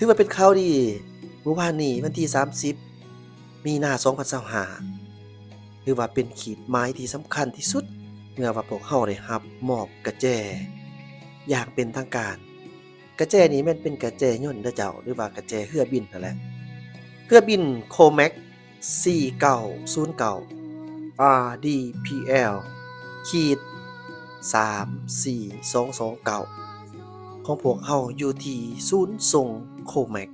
ຖືວ່າເປັນຂ່າວດີ ມື້ວານນີ້ວັນທີສາມສິບ ມີນາ ສອງພັນຊາວຫ້າ ຖືວ່າເປັນຂີດໝາຍທີ່ສຳຄັນທີ່ສຸດ ເມື່ອວ່າພວກເຮົາໄດ້ຮັບມອບກະແຈຢ່າງເປັນທາງການ. ກະແຈນີ້ແມ່ນເປັນກະແຈຍົນເດີເຈົ້າ ຫຼືວ່າກະແຈເຮືອບິນຫັ້ນແຫຼະ. ເຮືອບິນໂຄແມັກ ສີ່ເກົ້າສູນເກົ້າ ອາດີພີແອລ ຂີດ ສາມສີ່ສອງສອງເກົ້າ ຂອງພວກເຮົາຢູ່ທີ່ສູນສົ່ງໂຄແມັກ.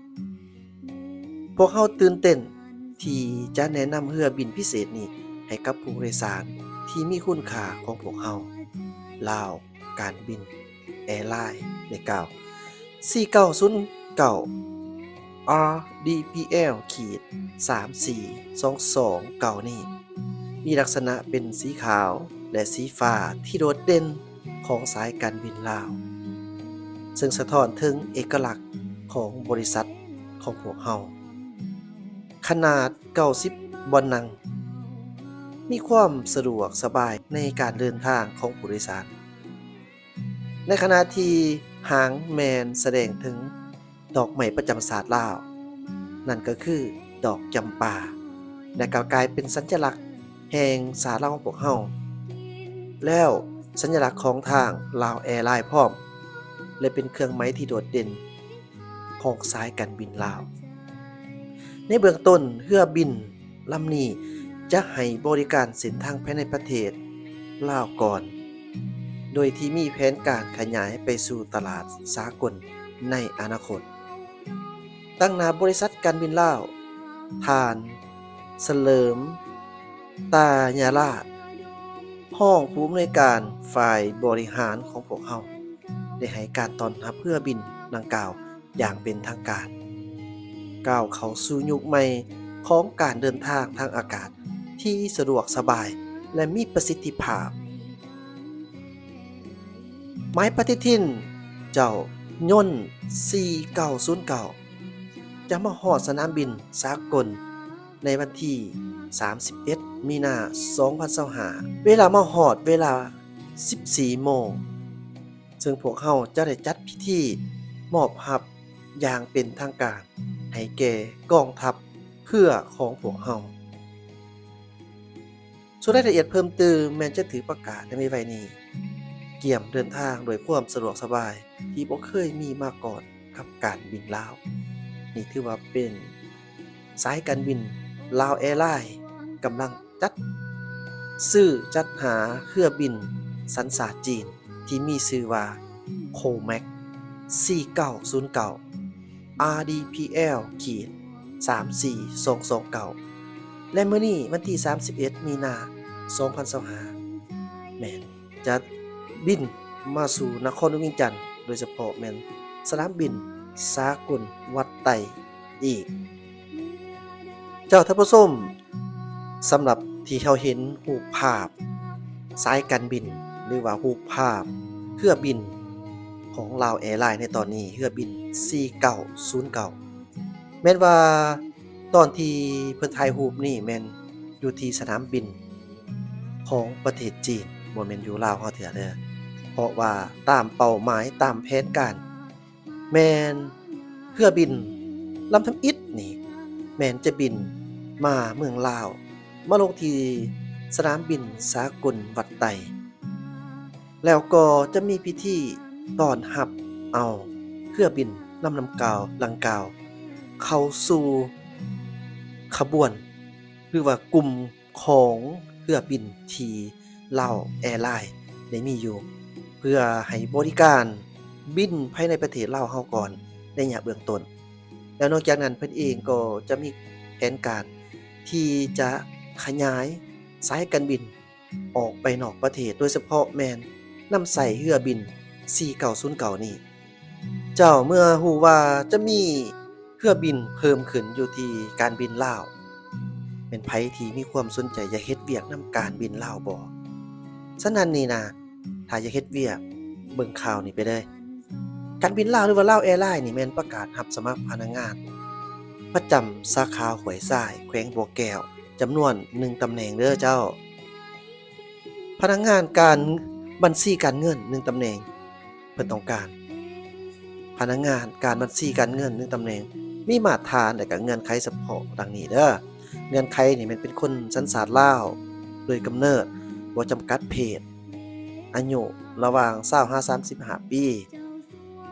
ພວກເຮົາຕື່ນເຕັ້ນທີ່ຈະແນະນຳເຮືອບິນພິເສດນີ້ໃຫ້ກັບຜູ້ໂດຍສານທີ່ມີຄຸນຄ່າຂອງພວກເຮົາ, ລາວການບິນແອລາຍ ໄດ້ກ່າວ ສີ່ເກົ້າສູນເກົ້າ ອາດີພີແອລ ຂີດ ສາມສີ່ສອງສອງເກົ້ານີ້ ມີລັກສະນະເປັນສີຂາວ ແລະ ສີຟ້າທີ່ໂດດເດັ່ນຂອງສາຍການບິນລາວ, ເຊິ່ງສະທ້ອນເຖິງເອກະລັກຂອງບໍລິສັດຂອງພວກເຮົາ. ຂະໜາດເກົ້າສິບບ່ອນນັ່ງ ມີຄວາມສະດວກສະບາຍໃນການເດີນທາງຂອງຜູ້ໂດຍສານ, ໃນຂະນະທີ່ຫາງແມ່ນສະແດງເຖິງ ດອກໄມ້ປະຈຳຊາດລາວ, ນັ້ນກໍຄືດອກຈຳປາ ແລະ ກໍກາຍເປັນສັນຍະລັກແຫ່ງຊາດລາວຂອງພວກເຮົາ, ແລ້ວສັນຍະລັກຂອງທາງລາວແອລາຍພ້ອມ ແລະ ເປັນເຄື່ອງໝາຍທີ່ໂດດເດັ່ນຂອງສາຍການບິນລາວ. ໃນເບື້ອງຕົ້ນ, ເຮືອບິນ ລຳນີ້ຈະໃຫ້ບໍລິການເສັ້ນທາງພາຍໃນປະເທດລາວກ່ອນ, ໂດຍທີ່ມີແຜນການຂະຫຍາຍໄປສູ່ຕະຫຼາດສາກົນໃນອະນາຄົດ. ຕາງໜ້າບໍລິສັດການບິນລາວ, ທ່ານ ສະເຫຼີມ ຕາຍາລາດ, ຮອງຜູ້ອຳນວຍການຝ່າຍບໍລິຫານຂອງພວກເຮົາ ໄດ້ໃຫ້ການຕ້ອນຮັບເຮືອບິນດັ່ງກ່າວ ຢ່າງເປັນທາງການ, ກ້າວເຂົ້າສູ່ຍຸກໃໝ່ຂອງການເດີນທາງທາງອາກາດທີ່ສະດວກສະບາຍ ແລະ ມີປະສິດທິພາບ. ໝາຍປະຕິທິນເຈົ້າຍົນ ສີ່ເກົ້າສູນເກົ້າ ຈະມາຮອດສະໜາມບິນສາກົນໃນວັນທີສາມສິບເອັດ ມີນາ ສອງພັນຊາວຫ້າ ເວລາມາຮອດເວລາ ສິບສີ່ໂມງ, ເຊິ່ງພວກເຮົາຈະໄດ້ຈັດພິທີມອບຮັບຢ່າງເປັນທາງການໃຫ້ແກ່ກອງທັບເຮືອຂອງພວກເຮົາ. ສ່ວນລາຍລະອຽດເພີ່ມຕື່ມແມ່ນຈະຖືກປະກາດໃນໄວໆນີ້. ກຽມເດີນທາງດ້ວຍຄວາມສະດວກສະບາຍທີ່ບໍ່ເຄີຍມີມາກ່ອນກັບການບິນລາວ. ນີ້ຖືວ່າເປັນ ສາຍການບິນລາວແອລາຍກຳລັງຈັດຊື້ຈັດຫາເຮືອບິນສັນຊາດຈີນທີ່ມີຊື່ວ່າ ໂຄແມັກ ສີ່ເກົ້າສູນເກົ້າ ອາດີພີແອລ ຂີດ ສາມສີ່ສອງສອງເກົ້າ ແລະ ມື້ນີ້ວັນທີສາມສິບເອັດ ມີນາ ສອງພັນຊາວຫ້າ ແມ່ນ ຈະບິນມາສູ່ນະຄອນຫຼວງວຽງຈັນ, ໂດຍສະເພາະແມ່ນສະໜາມບິນສາກົນວັດໄຕອີກ. ເຈົ້າທ່ານຜູ້ຊົມ, ສຳລັບທີ່ເຮົາເຫັນຮູບພາບສາຍການບິນ ຫຼືວ່າຮູບພາບເຮືອບິນຂອງລາວແອລາຍໃນຕອນນີ້, ເຮືອບິນ ສີ່ເກົ້າສູນເກົ້າ ແມ່ນວ່າ ຕອນທີ່ເພິ່ນຖ່າຍຮູບນີ້ແມ່ນຢູ່ທີ່ສະໜາມບິນຂອງປະເທດຈີນ, ບໍ່ແມ່ນຢູ່ລາວເຮົາເທື່ອເດີ, ເພາະວ່າຕາມເປົ້າໝາຍ, ຕາມແຜນການ ແມ່ນເຮືອບິນລຳທຳອິດນີ້ ແມ່ນຈະບິນມາເມືອງລາວ, ມາລົງທີ່ສະໜາມບິນສາກົນວັດໄຕ. ແລ້ວກໍຈະມີພິທີຕ້ອນຮັບເອົາເຮືອບິນລຳດັ່ງກ່າວ ດັ່ງກ່າວເຂົ້າສູ່ຂະບວນ ຫຼືວ່າກຸ່ມຂອງເຮືອບິນທີ່ລາວແອລາຍໄດ້ມີຢູ່ ເພື່ອໃຫ້ບໍລິການບິນພາຍໃນປະເທດລາວເຮົາກ່ອນໃນໄລຍະເບື້ອງຕົ້ນ. ແລ້ວນອກຈາກນັ້ນເພິ່ນເອງກໍຈະມີແຜນການທີ່ຈະຂະຫຍາຍສາຍການບິນ ອອກໄປນອກປະເທດ, ໂດຍສະເພາະແມ່ນນຳໃຊ້ເຮືອບິນ ສີ່ເກົ້າສູນເກົ້ານີ້. ເຈົ້າ ເມື່ອຮູ້ວ່າຈະມີເຮືອບິນເພີ່ມຂຶ້ນຢູ່ທີ່ການບິນລາວ, ແມ່ນໃຜທີ່ມີຄວາມສົນໃຈຢາກເຮັດວຽກນຳການບິນລາວບໍ່? ສະນັ້ນນີ້ນະ, ຖ້າຢາກເຮັດວຽກ, ເບິ່ງຂ່າວນີ້ໄປເລີຍ. ການບິນລາວ ຫຼືວ່າລາວແອລາຍນີ້ ແມ່ນປະກາດຮັບສະໝັກພະນັກງານປະຈຳສາຂາຫ້ວຍຊາຍ ແຂວງບໍ່ແກ້ວ ຈຳນວນໜຶ່ງຕຳແໜ່ງເດີເຈົ້າ. ພະນັກງານການບັນຊີການເງິນໜຶ່ງຕຳແໜ່ງ ເພິ່ນຕ້ອງການ. ພ ພະນັກງານການບັນຊີການເງິນໜຶ່ງຕຳແໜ່ງ ມີມາດຕະຖານ ແລະ ກະເງື່ອນໄຂສະເພາະດັ່ງນີ້ເດີ. ເງື່ອນໄຂນີ້ແມ່ນເປັນຄົນສັນຊາດລາວໂດຍກຳເນີດ, ບໍ່ຈຳກັດເພດ, ອາຍຸລະຫວ່າງຊາວຫາສາມສິບຫ້າປີ,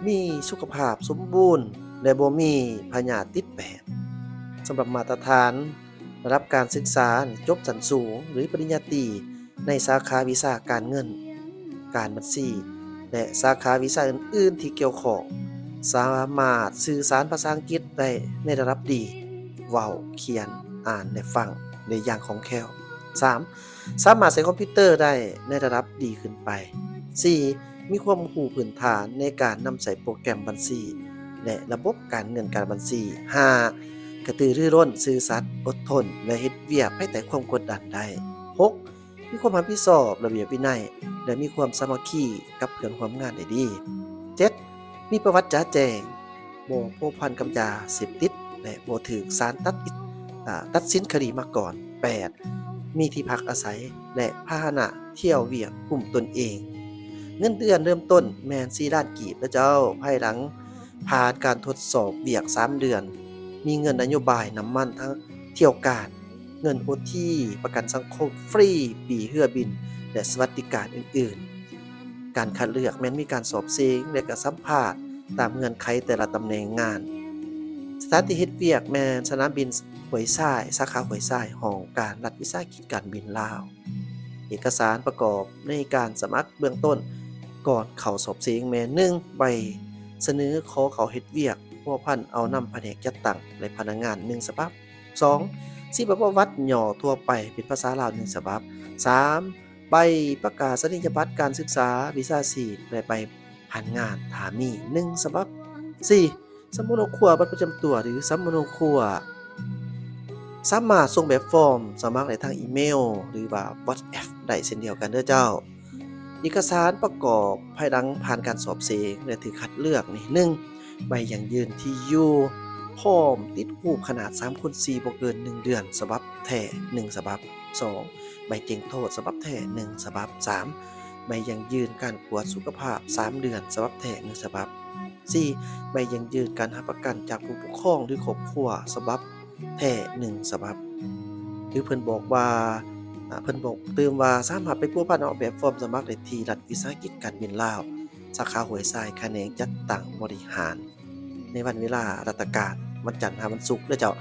ມີສຸຂະພາບສົມບູນ ແລະ ບໍ່ມີພະຍາດຕິດແປດ. ສຳລັບມາດຕະຖານ ລະດັບການສຶກສາຈົບຊັ້ນສູງ ຫຼື ປະລິນຍາຕີ ໃນສາຂາວິຊາການເງິນ, ການບັນຊີ ແລະ ສາຂາວິຊາອື່ນໆທີ່ກ່ຽວຂ້ອງ, ສາມາດສື່ສານພາສາອັງກິດໄດ້ໃນລະດັບດີ, ເວົ້າ, ຂຽນ, ອ່ານ ແລະ ຟັງໄດ້ຢ່າງຄ່ອງແຄ້ວ. ສາມ ສາມາດໃຊ້ຄອມພິວເຕີໄດ້ໃນລະດັບດີຂຶ້ນໄປ. ສີ່ ມີຄວາມຮູ້ພື້ນຖານໃນການນຳໃຊ້ໂປຣແກຣມບັນຊີ ແລະ ລະບົບການເງິນການບັນຊີ. ຫ້າ ກະຕືລືລົ້ນ, ຊື່ສັດ, ອົດທົນ ແລະ ເຮັດວຽກພາຍໃຕ້ຄວາມກົດດັນໄດ້. ຫົກ ມີຄວາມຮັບຜິດຊອບ, ລະບຽບວິໄນ ແລະ ມີຄວາມສາມັກຄີກັບເພື່ອນຮ່ວມງານໄດ້ດີ. ເຈັດ ມີປະຫວັດຈະແຈ້ງ, ບໍ່ພົວພັນກັບຢາເສບຕິດ ແລະ ບໍ່ຖືກສານຕັດ ອາ ຕັດສິນຄະດີມາກ່ອນ. ແປດ ມີທີ່ພັກອາໄສ ແລະ ພາຫະນະທ່ຽວວຽກກຸ້ມຕົນເອງ. ເງິນເດືອນເລີ່ມຕົ້ນແມ່ນສີ່ລ້ານກີບເດີເຈົ້າ, ພາຍຫຼັງຜ່ານການທົດສອບວຽກສາມເດືອນ, ມີເງິນນະໂຍບາຍນ້ຳມັນ ທັງທ່ຽວການ, ເງິນໂອທີ, ປະກັນສັງຄົມຟຣີ, ປີ້ເຮືອບິນ ແລະ ສະຫວັດດີການອື່ນໆ. ການຄັດເລືອກແມ່ນມີການສອບເສັງ ແລະ ກະສຳພາດຕາມເງື່ອນໄຂແຕ່ລະຕຳແໜ່ງງານ. ສະຖານທີ່ເຮັດວຽກແມ່ນສະໜາມບິນຫ້ວຍຊາຍ, ສາຂາຫ້ວຍຊາຍ, ຫ້ອງການລັດວິສາຫະກິດການບິນລາວ. ເອກະສານປະກອບໃນການສະໝັກເບື້ອງຕົ້ນກ່ອນເຂົ້າສອບເສັງແມ່ນ ໜຶ່ງ ໃບສະເໜີຂໍເຂົ້າເຮັດວຽກພົວພັນເອົານຳພະແນກຈັດຕັ້ງ ແລະ ພະນັກງານ ໜຶ່ງ ສະບັບ. ສອງ ສີດປະຫວັດຫຍໍ້ທົ່ວໄປເປັນພາສາລາວ ໜຶ່ງ ສະບັບ. ສາມ ໃບປະກາສະນີຍະບັດການສຶກສາວິຊາຊີບ ແລະ ໃບຜ່ານງານ ຖ້າມີ ໜຶ່ງ ສະບັບ. ສີ່ ສຳມະໂນຄົວ, ບັດປະຈຳຕົວ ຫຼື ສຳມະໂນຄົວ. ສາມາດສົ່ງແບບຟອມສະໝັກໄດ້ທາງອີເມວ ຫຼືວ່າ WhatsApp ໄດ້ເຊັ່ນດຽວກັນເດີເຈົ້າ. ເອກະສານປະກອບພາຍຫຼັງຜ່ານການສອບເສັງ ແລະ ຖືກຄັດເລືອກນີ້ ໜຶ່ງ ໃບຢັ້ງຢືນທີ່ຢູ່ ພ້ອມຕິດຮູບຂະໜາດສາມຄູນສີ່ ບໍ່ເກີນໜຶ່ງເດືອນ ສະບັບແທ້ ໜຶ່ງ ສະບັບ. ສອງ ໃບແຈ້ງໂທດ ສະບັບແທ້ ໜຶ່ງ ສະບັບ. ສາມ ໃບຢັ້ງຢືນການກວດສຸຂະພາບສາມເດືອນ ສະບັບແທ້ ໜຶ່ງ ສະບັບ. ສີ່ ໃບຢັ້ງຢືນການຮັບປະກັນຈາກຜູ້ປົກຄອງ ຫຼື ຄອບຄົວ ສະບັບແທ້ ໜຶ່ງ ສະບັບ. ຫຼື ເພິ່ນບອກວ່າ ອາ ເພິ່ນບອກຕື່ມວ່າ ສາມາດໄປພົວພັນເອົາແບບຟອມສະໝັກໄດ້ທີ່ລັດວິສາຫະກິດການບິນລາວ ສາຂາຫ້ວຍຊາຍ ຂະແໜງຈັດຕັ້ງບໍລິຫານ ໃນວັນເວລາລາຊະການ ວັນຈັນຫາວັນສຸກເດີເຈົ້າ.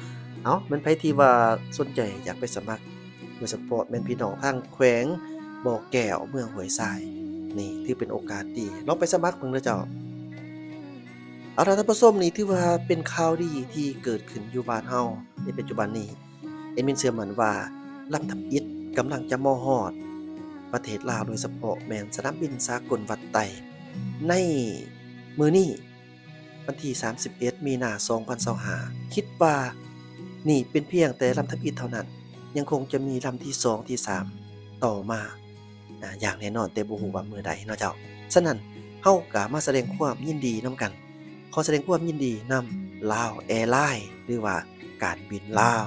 ເອົາ ແມ່ນໃຜທີ່ວ່າສົນໃຈຢາກໄປສະໝັກ ໂດຍສະເພາະແມ່ນພີ່ນ້ອງທາງແຂວງບໍ່ແກ້ວ ເມືອງຫ້ວຍຊາຍ ນີ້ຖືເປັນໂອກາດດີ ລອງໄປສະໝັກເບິ່ງເດີເຈົ້າ. ເອົາລະ ທ່ານຜູ້ຊົມ, ນີ້ຖືວ່າເປັນຂ່າວດີທີ່ເກີດຂຶ້ນຢູ່ບ້ານເຮົາໃນປັດຈຸບັນນີ້. ແອດມິນເຊື່ອໝັ້ນວ່າລຳທຳອິດກຳລັງຈະມາຮອດປະເທດລາວ, ໂດຍສະເພາະແມ່ນສະໜາມບິນສາກົນວັດໄຕ ໃນມື້ນີ້ ວັນທີສາມສິບເອັດ ມີນາ ສອງພັນຊາວຫ້າ. ຄິດວ່ານີ້ເປັນພຽງແຕ່ລຳທຳອິດເທົ່ານັ້ນ, ຍັງຄົງຈະມີລຳທີສອງ ທີສາມ ຕໍ່ມາ ອາ ຢ່າງແນ່ນອນ, ແຕ່ບໍ່ຮູ້ວ່າມື້ໃດເນາະເຈົ້າ. ສະນັ້ນ ເຮົາກະມາສະແດງຄວາມຍິນດີນຳກັນ. ຂໍສະແດງຄວາມຍິນດີນຳລາວແອລາຍ ຫຼືວ່າການບິນລາວ.